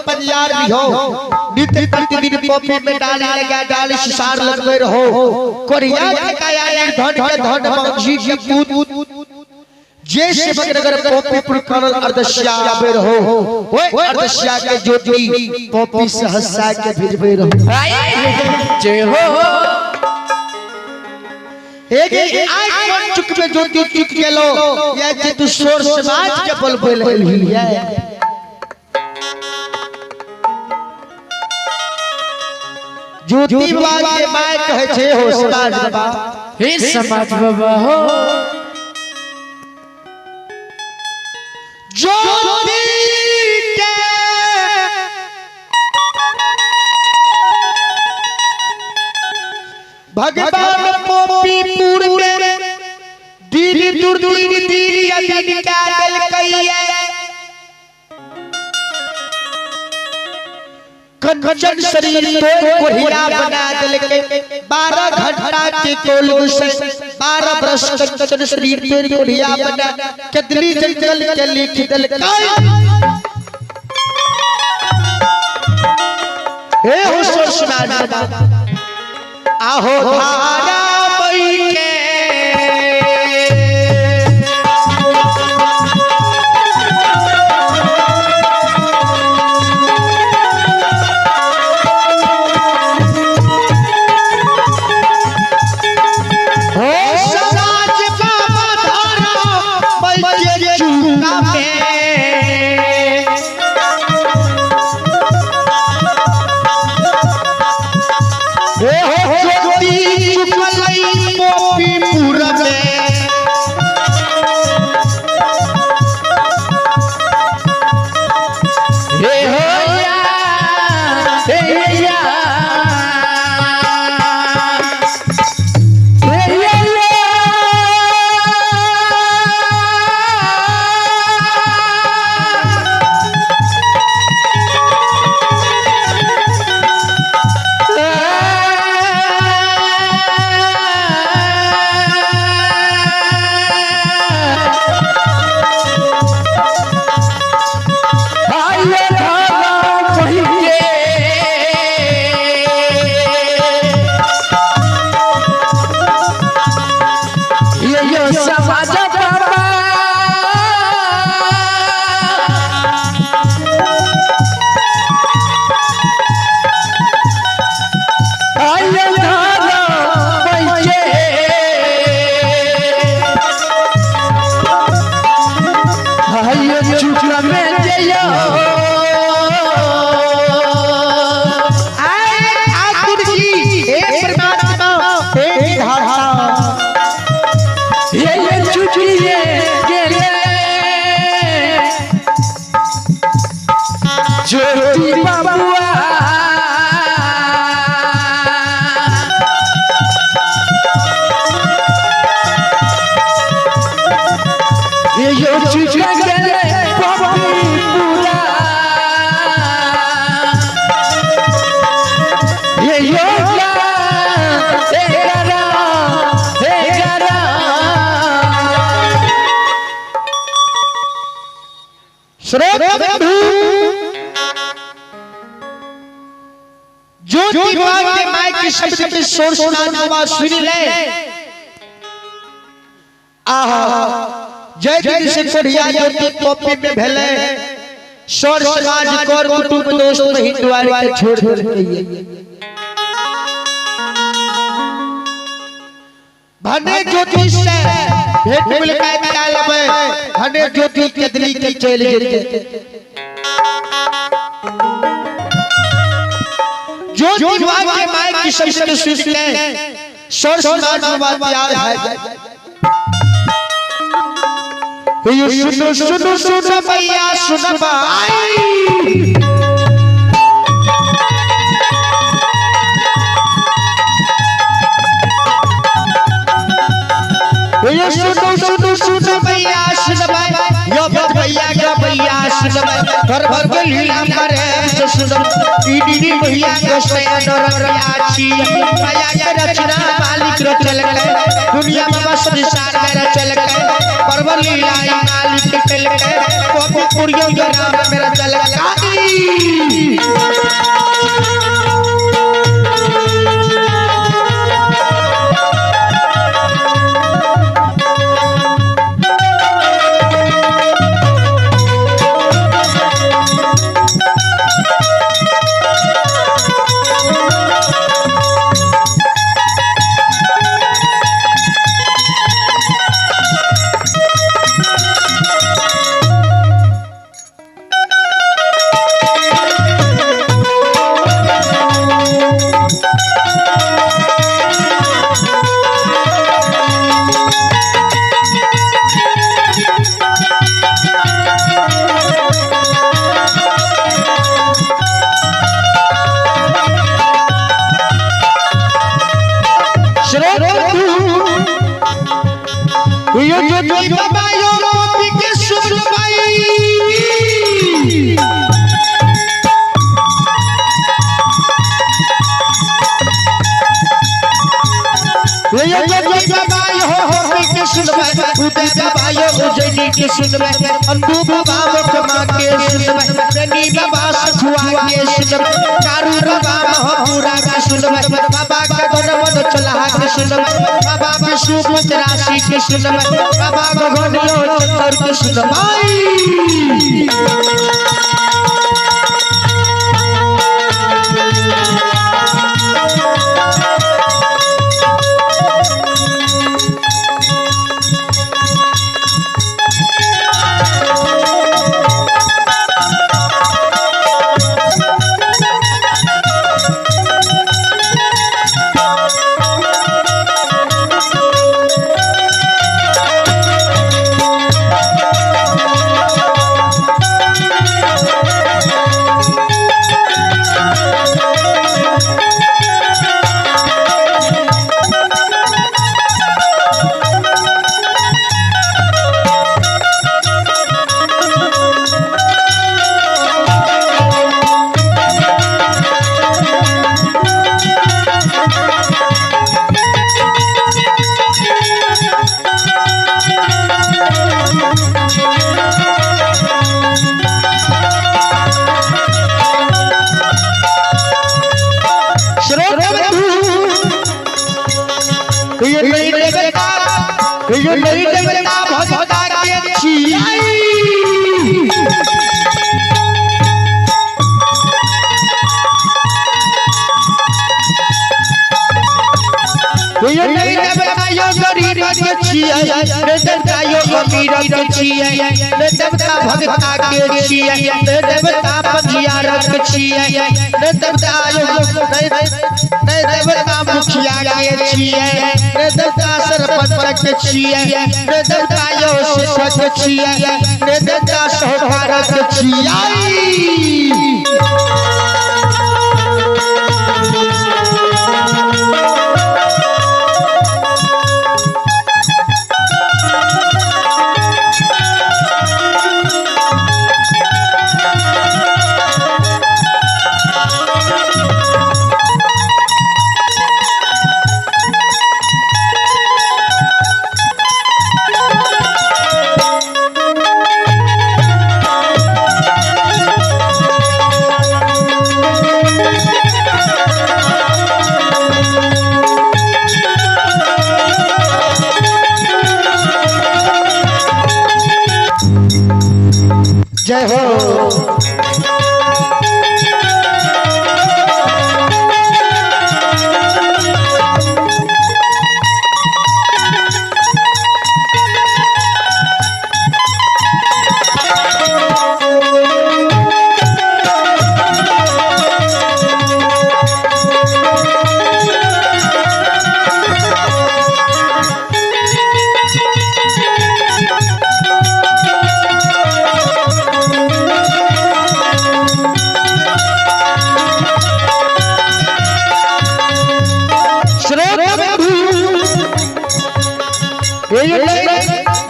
पंजार भी हो नित्य प्रतिदिन पॉपी में डाली लगा डाली सिसार लगवे रहो कोरिया के काया निर्धन के धन मांझी के पूत जे सेवक नगर पॉपीपुर करल अर्दशिया आवे रहो ओए अर्दशिया के ज्योति पॉपी से हंसा के भेजबे रहो। जय हो। एक आई कोन चुक में ज्योति चुक गेलो या जे तू शोर समाज के बोलबे लगलही। ज्योति बाबा के my कहे छे हो समाज बाबा। हे समाज बाबा हो ज्योति के भगवान पॉपीपुर में दीदी दुर्दीन दीदी अदिन का दलकैया कंचन शरीर तो कोहिया बना दलकै 12 घंटा के कोल गुस्से 12 बरस कंचन शरीर तो कोहिया बना कदली जंगल के लिख दलकै। हे हो समाज बाबा आहो धारा मई के हो समाज बाबा धारा मई के चूका में ज्योति चुकलई पॉपीपुर में हे हो या हे या हे या समाज बाबा ठाकुर जी हे परमात्मा हे विधाता ज्योति बाबुआ ये यो चुका गले पॉपीपुरा ये यो का हे करा हे करा। श्रोता बंधु ज्योति बाबा के माइक के शब्द पे शोर सुनाना हुआ सुन ले। आहा जय दिन से कोढ़िया ज्योति पॉपी में भेले सर समाज कर कुटुंब दोस्त हिंदुआर के छोड़ देलकै। भने ज्योति से भेंट मुलाकात काल में भने ज्योति कदली के चल गेल। ज्योति बाबा के माइक की शब्द सुन ले सर समाज बाबा तैयार है। ये सुनो सुनो सुनो भैया सुन भाई ये सुनो सुनो सुनो भैया सुन भाई यो भैया के भैया सुन भाई घर भर के लीला करे तो सुन ईडी भैया के सयन रयाची माया के रचना मालिक रचल के दुनिया में बस संसार में रचल के परवर लीला मालिक चल के कॉपी पुरियो के नाम मेरा चल के। सुनबै, उदय बाबा यो उजैनी के सुनबै, अनबू बाबा मोकमा के सुनबै, प्रेमी बाबा सखुआ के सुनबै, कारू बाबा महापुरा के सुनबै, बाबा का गणवन चलहा के सुनबै, बाबा विष्णु राशि के सुनबै, बाबा गगन यो चंद्र के सुनबै। ये नहीं देवता, ये नहीं देवता भगता के छियै। ये नहीं देवता यो गरीब के छियै, नहीं देवता यो अमीर के छियै, नहीं देवता भगता के छियै, नहीं देवता पजियार के छियै, नहीं देवता यो नहीं देवता मुखिया के छियै, नहीं देवता सरपंच के छियै, नहीं देवता यो शिक्षक के छियै, नहीं देवता साहूकार के छियै। जय हो।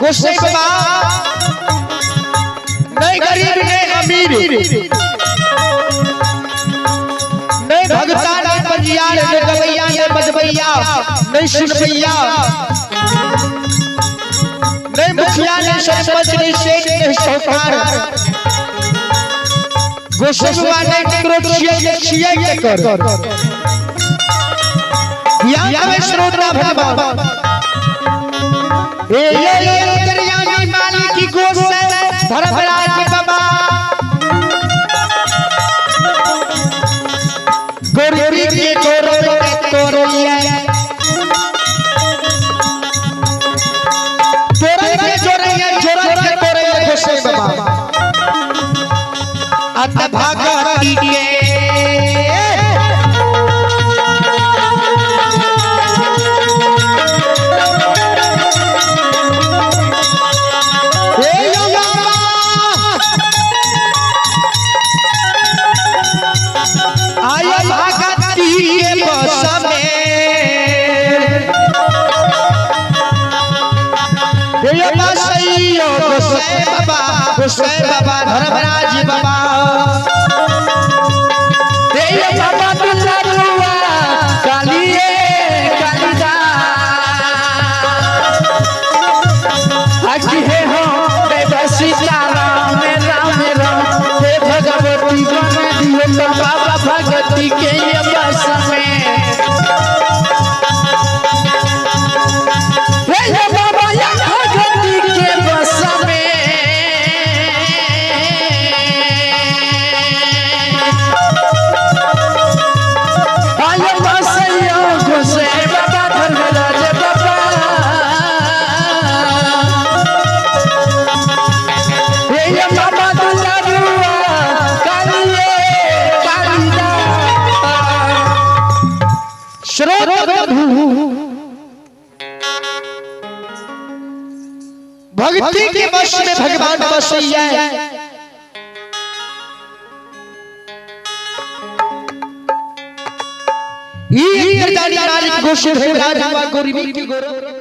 गुस्से बाबा नहीं गरीब नहीं अमीर, नहीं भगता नहीं पंजियार, नहीं गवैया नहीं बजबैया, नहीं सुनबैया, नहीं मुखिया नहीं सरपंच नहीं सेठ नहीं साहूकार। गुस्से बाबा नहीं ककरो छियै नहीं छियै केकर। या में श्रोता भगवान ये दरियानी मालिक की गोसे धर्मराज बाबा गोरी के गोरब के तोरैया, तोरई के जोरैया जोरई के तोरैया गोसे बाबा अत भगती के बाबा धर्मराज बाबा बाबा दुलारुआ कालिए कालिदास। लूटल बाबा भगती के ये बस में। रे ये बाबा या भगती के बस में। आय बसैया घुसे बाबा धर्मराज बाबा। रे ये बाबा दुलारुआ कालिए कालिदा। श्रोत बंधु, भक्ति के वश में भगवान बसैया। ई इंद्रजानी मालिक घोषित है राज हुआ गरीबी की गौरव।